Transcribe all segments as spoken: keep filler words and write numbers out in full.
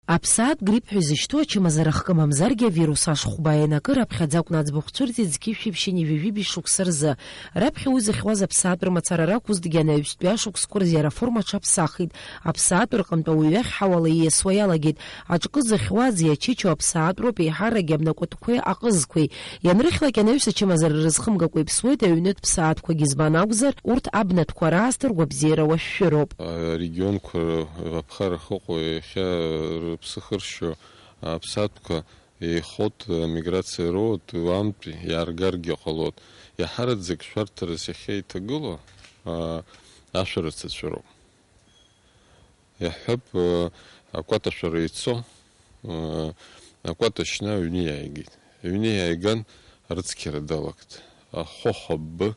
Аԥсаатә грипп ҳәа изышьҭоу ачымазара хкы мамзаргьы авирус ашхәба ианакы раԥхьаӡа акәны аӡбахә цәырҵит зқьи жәшәи ԥшьынҩажәи жәибжь шықәса рзы. Раԥхьа уи зыхьуаз аԥсаатә рымацара ракәызҭгьы анаҩстәи ашықәсқәа рзы иара аформа аҽаԥсахит. Аԥсаатә рҟынтә ауаҩы ахьҳауала ииасуа иалагеит. Аҿкы зыхьуази ачычо аԥсаатәроуп еиҳарагьы абнакәытқәеи аҟызқәеи. Ианрыхьлак анаҩс ачымазара рызхымгакәа иԥсуеит аҩнытә ԥсаатәқәагьы, избан акәзар, урҭ абнатәқәа раасҭа ргәабзиара уашәшәыроуп. Арегионқәа аԥхара ахьыҟоу иахьа рыԥсы хыршьо аԥсаатәқәа еихоит, амиграциа роуеит, уантә иааргаргьы ҟалоит. Иаҳараӡак шәарҭарас иахьа иҭагылоу, аа, ашәарыцацәа роуп. Иаҳҳәап, акәаташәара ицо, акәата шьны аҩны иааигеит. Аҩны иааиган, арыцқьара далагт. Ахәы, ахәы, аббы,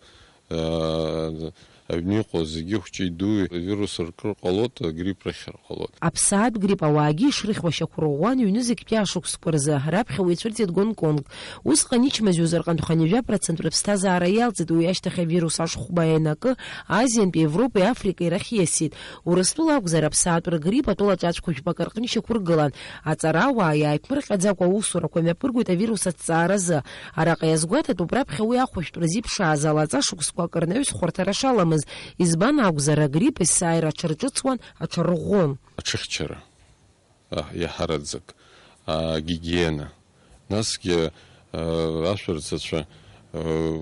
аҩны иҟоу зегьы, хәҷи дуи, авирус ркыр ҟалоит, агрипп рыхьыр ҟалоит. Аԥсаатә грипп ауаагьы ишрыхьуа шьақәырӷәӷәан, ҩнызқьтәи ашықәсқәа рзы, раԥхьа уи ацәырҵит Гонконг. Усҟан ичмазаҩыз рҟынтә хынҩажәа процент рыԥсҭазаара иалҵит уи ашьҭахь авирус ашхәба ианакы, Азиантәи Европеи Африкеи рахь ииасит. Урыстәыла акәзар, аԥсаатә ргрипп атәылаҿы ацәқәа жәпак рҟны ишьақәыргылан. Аҵарауаа иааиԥмырҟьаӡакәа аусурақәа мҩаԥыргоит авирус аҭҵааразы. Араҟа иазгәаҭатәуп раԥхьа уи ахәышәтәра зиԥшааз ала аҵа шықәсқәак рнаҩс хәарҭара шаламыз, избан акәзар, агрипп есааира аҽарҿыцуан, аҽарӷәӷәон. Аҽыхьчара. А, иаҳараӡак, агигиена. Насгьы, а, ашәарыцацәа, а,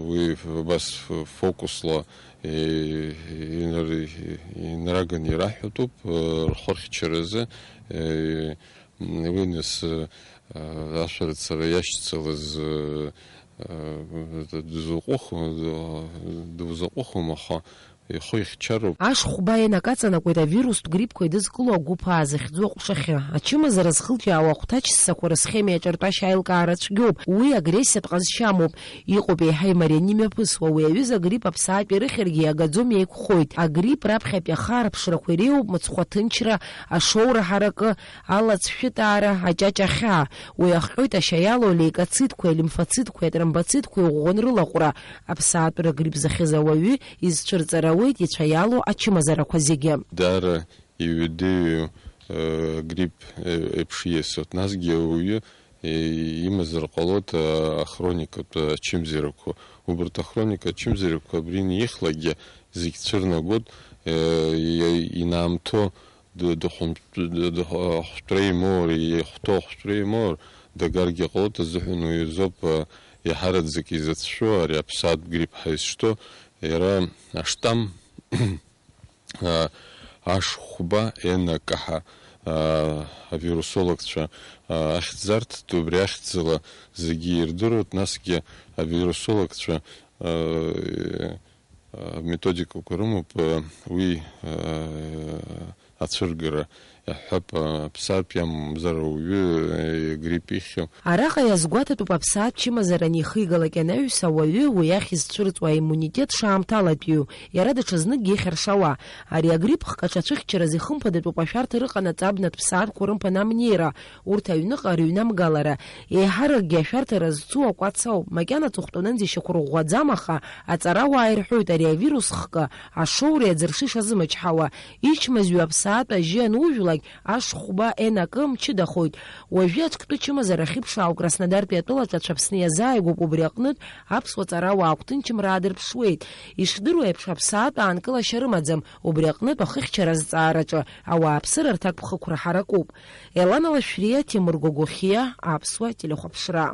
уи абас фокусла, е, инар-, инраганы ираҳәатәуп, а, рхырхьчаразы, е, уи нас, а, ашәарыцара иашьцылаз, а, дузаҟәыху-, дузаҟәыхуам, аха ихы ихьчароуп. Ашхәба ианак аҵанакуеит авирустә гриппқәа еидызкыло агәыԥ А захьӡу аҟәшахьы. Ачымазара зхылҿиаауа ахәҭаҷ ссақәа рысхема иаҿыртәашьа аилкаара цәгьоуп. Уи агрессиатә ҟазшьа амоуп. Иҟоуп еиҳа имарианы имҩаԥысуа. Уи аҩыза агрипп аԥсаатә ирыхьыргьы иагаӡом, еиқәхоит. Агрипп раԥхьатәи ахаарԥшрақәа иреиуоуп мыцхә аҭынчра, ашоура ҳаракы, алаӡ шәытаара, аҷаҷа ахьаа. Уи ахҟьоит ашьа иалоу алейкоцитқәеи, алимфоцитқәеи, атромбоцитқәеи ӷәӷәан рылаҟәра. Аԥсаатәра грипп зыхьыз ауаҩы изцәырҵыр ауеит ицәа иалоу ачымазарақәа зегьы. Даара иҩадеиу, э, грипп, э, еиԥш ииасуеит. Насгьы ауаҩы, э, имазар ҟалоит, э, ахроникатә ачымзарақәа. Убарҭ ахроника ачымзарақәа абри инихлакгьы зегь цәырнагоит, э, и-, инаамҭоу д-, дыхәын-, д-, д-, ахәтәра имоур, ихәҭоу ахәтәра имоур, дагаргьы ҟалоит азыҳәан уи азоуп, а, иаҳараӡак изацәшәо ари аԥсаатә грипп ҳәа изышьҭоу, иара аштамм, а, ашхәба Н К ҳәа, а, авирусологцәа, а, ахьӡарҭт, убри ахьӡала зегьы ирдыруеит, насгьы авирусологцәа, а, Аметодикақәа рымоуп, уи ацәыргара, иаҳҳәап, аԥсаатә иамамзар ауаҩы грипп ихьым. Араҟа иазгәаҭатәуп аԥсаатә чымазара анихигалак анаҩс ауаҩы уи ахьӡ цәырҵуа аиммунитет шаамҭалатәиу, иара даҽазныкгьы ихьаршауа. Ари агрипп хкаҿ ацәыхьчараз ихымԥадатәуп ашәарҭа рыҟанаҵ абнатә ԥсаатәқәа рымԥан амнеира, урҭ аҩныҟа рыҩнамгалара. Еиҳаракгьы ашәарҭара зцу акәац ауп, макьана аҵыхәтәанынӡа ишьақәырӷәӷәаӡам, аха аҵарауаа ирҳәоит, ари авирус хкы ашоуреи аӡырши шазымычҳауа, ичмазаҩу аԥсаатә ажьы анужәлак, ашхәба Н К мчыдахоит. Уажәы аҿктәы чымазара ахьыԥшаау Краснодартәи атәылаҿы ацәаԥсны иазааигәоуп, убри аҟнытә аԥсуа ҵарауаа агәҭынчымра аадырԥшуеит. Ишдыру еиԥш, аԥсаатә аанкылашьа рымаӡам, убри аҟнытә ахыхьчара азҵаараҿы ауааԥсыра рҭакԥхықәра ҳаракуп. Елана Лашәриа, Ҭемыр Гогохиа, Аԥсуа телехәаԥшра.